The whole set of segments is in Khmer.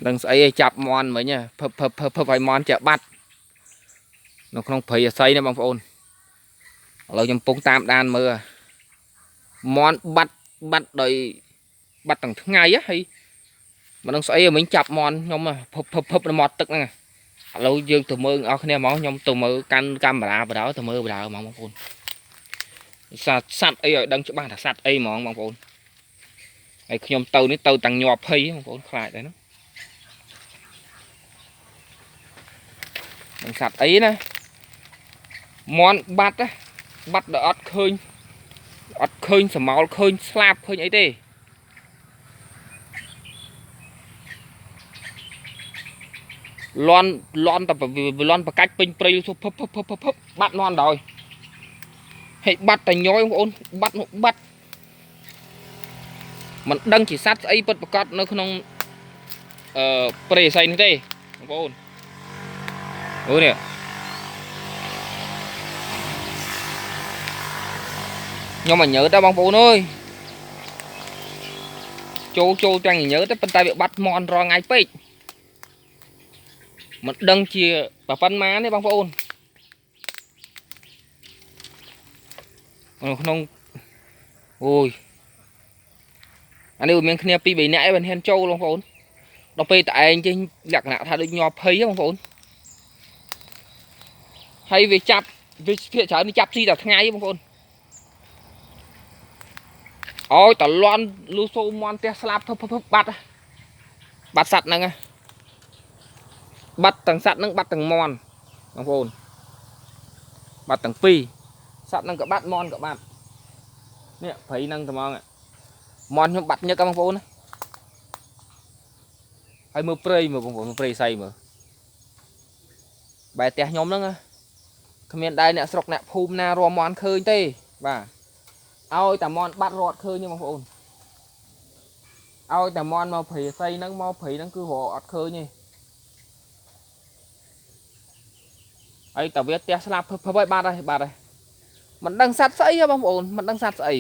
ដឹងស្អីឯងចាប់មន់មិញភឹបភឹបភឹបភឹបឲ្យមន់ចេះបាត់នៅក្នុងព្រៃអស័យនេះបងប្អូនឥឡូវខ្ញុំពងតាមដានមើលមន់បាត់បាត់ដោយបាត់ទាំងថ្ងៃហើយមិនដឹងស្អីមិញចាប់មន់ខ្ញុំភឹបភឹបភឹបនៅមាត់ទឹកហ្នឹងឥឡូវយើងទៅមើលអស់គ្នាហ្មងខ្ញុំទៅមើលកាន់កាមេរ៉ាបដៅទៅមើលបដៅហ្មងបងប្អូនសត្វអីឲ្យដឹងច្បាស់ថាសត្វអីហ្មងបងប្អូនហើយខ្ញុំទៅនេះទៅតាំងញាប់ភ័យបងប្អូនខ្លាចដែរណានឹងសត្វអីណាមន់បាត់បាត់ដល់អត់ឃើញអត់ឃើញសមោលឃើញស្លាបឃើញអីទេលន់លន់តែលន់បកាច់ពេញព្រៃភឹបភឹបភឹបភឹបបាត់មន់ដល់ហើយបាត់តែញយបងប្អូនបាត់បាត់មិនដឹងជាសត្វស្អីពិតប្រកបនៅក្នុងព្រៃអស័យនេះទេបងប្អូនអូនេះខ្ញុំអញញើតដែរបងប្អូនអើយចូលចូលទាំងញើតតែប៉ុន្តែវាបាត់មន់រាល់ថ្ងៃពេកមិនដឹងជាប៉ុណ្ណាទេបងប្អូនក្នុងអូយអានេះវាមានគ្នា2 3នាក់ឯងមិនហ៊ានចូលបងប្អូនដល់ពេលតែឯងចេះលក្ខណៈថាដូចញាប់ភ័យបងប្អូនហើយវាចាប់វាភាគច្រើនចាប់ស៊ីតែថ្ងៃបងប្អូនអូយតលន់លូសូមន់ផ្ទះស្លាប់ភឹបភឹបបាត់បាត់សัตว์ហ្នឹងបាត់ទាំងសัตว์ហ្នឹងបាត់ទាំងមន់បងប្អូនបាត់ទាំងពីរសัตว์ហ្នឹងក៏បាត់មន់ក៏បាត់នេះព្រៃហ្នឹងត្មងមន់ខ្ញុំបាត់ញឹកបងប្អូនណាហើយមើលព្រៃមើលបងប្អូនព្រៃសៃមើលបែរផ្ទះខ្ញុំហ្នឹងគ្មានដែរអ្នកស្រុកអ្នកភូមិណារមមន់ឃើញទេបាទឲ្យតែមន់បាត់រត់ឃើញទេបងប្អូនឲ្យតែមន់មកព្រៃសៃហ្នឹងមកព្រៃហ្នឹងគឺរកអត់ឃើញទេហើយតែវាផ្ទះស្លាប់ភឹបហើយបាត់ហើយបាត់ហើយមិនដឹងសัตว์ស្អីហ៎បងប្អូនមិនដឹងសัตว์ស្អី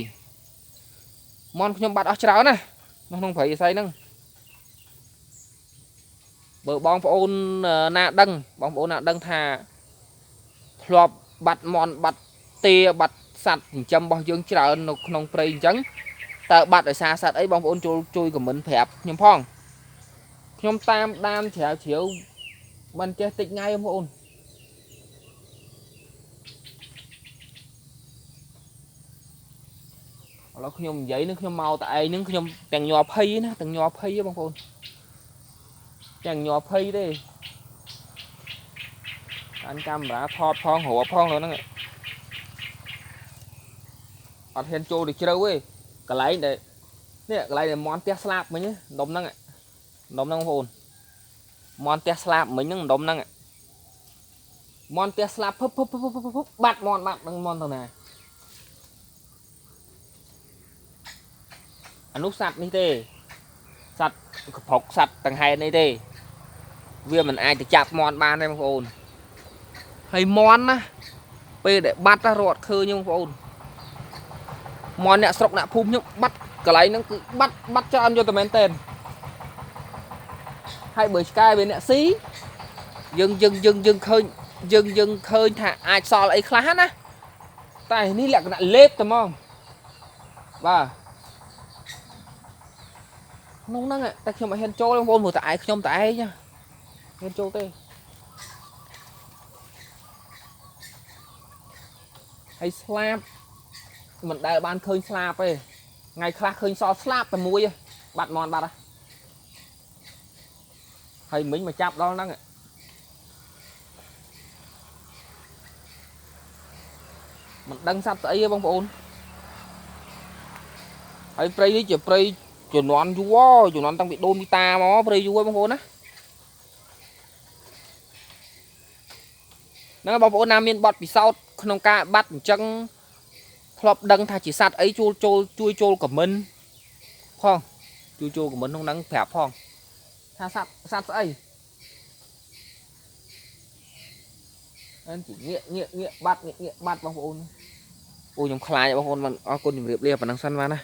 មន់ខ្ញុំបាត់អស់ច្រើនណាក្នុងព្រៃសៃហ្នឹងបើបងប្អូនណាដឹងបងប្អូនណាដឹងថាធ្លាប់បាត់មន់បាត់ទាបាត់សัตว์ចិញ្ចឹមរបស់យើងច្រើននៅក្នុងព្រៃអញ្ចឹងតើបាត់ដោយសារសัตว์អីបងប្អូនចូលជួយខមមិនប្រាប់ខ្ញុំផងខ្ញុំតាមដានជ្រាវជ្រាវមិនចេះតិចថ្ងៃបងប្អូនឥឡូវខ្ញុំនិយាយនឹងខ្ញុំមកតែឯងនឹងខ្ញុំទាំងញ័រភ័យណាទាំងញ័រភ័យបងប្អូនទាំងញ័រភ័យទេកាន់កាមេរ៉ាថតផងរកផងហ្នឹងអត់ហ៊ានចូលទៅជ្រៅទេកន្លែងដែលនេះកន្លែងដែលមន់ផ្ទះស្លាប់មិញដុំហ្នឹងដុំហ្នឹងបងប្អូនមន់ផ្ទះស្លាប់មិញហ្នឹងដុំហ្នឹងមន់ផ្ទះស្លាប់ភឹបភឹបភឹបភឹបបាត់មន់បាត់នឹងមន់ទៅណាអានោះសัตว์នេះទេសัตว์កប្រុកសัตว์ទាំងហែនេះទេវាមិនអាចទៅចាប់មន់បានទេបងប្អូនហើយមន់ណាពេលដែលបាត់រត់ឃើញបងប្អូនមន់អ្នកស្រុកអ្នកភូមិខ្ញុំបាត់កន្លែងហ្នឹងគឺបាត់បាត់ច្រើនយកតែមែនទែនហើយបើឆ្កែវាអ្នកស៊ីយើងយើងយើងយើងឃើញយើងយើងឃើញថាអាចសល់អីខ្លះណាតែនេះលក្ខណៈលេបតែហ្មងបាទក្នុងហ្នឹងតែខ្ញុំអត់ហ៊ានចូលបងប្អូនព្រោះតែឯងខ្ញុំតែឯងហ៊ានចូលទេហើយស្លាបមិនដែលបានឃើញស្លាបទេថ្ងៃខ្លះឃើញសល់ស្លាបតែមួយបាត់មន់បាត់ហើយមិញមកចាប់ដល់ហ្នឹងមិនដឹងសัตว์ស្អីទេបងប្អូនហើយព្រៃនេះជាព្រៃជំនាន់យូរជំនាន់តាំងពីដូនពីតាមកព្រៃយូរបងប្អូនណាហ្នឹងបងប្អូនណាមានបទពិសោធន៍ក្នុងការបាត់អញ្ចឹងធ្លាប់ដឹងថាជាសัตว์អីចូលចូលជួយចូលខមមិនផងជួយចូលខមមិនក្នុងហ្នឹងប្រាប់ផងថាសัตว์សัตว์ស្អីអញ្ចឹងងាកងាកងាកបាត់ងាកងាកបាត់បងប្អូនអូខ្ញុំខ្លាចបងប្អូនអរគុណជម្រាបលាប៉ុណ្ណឹងសិនបាទណា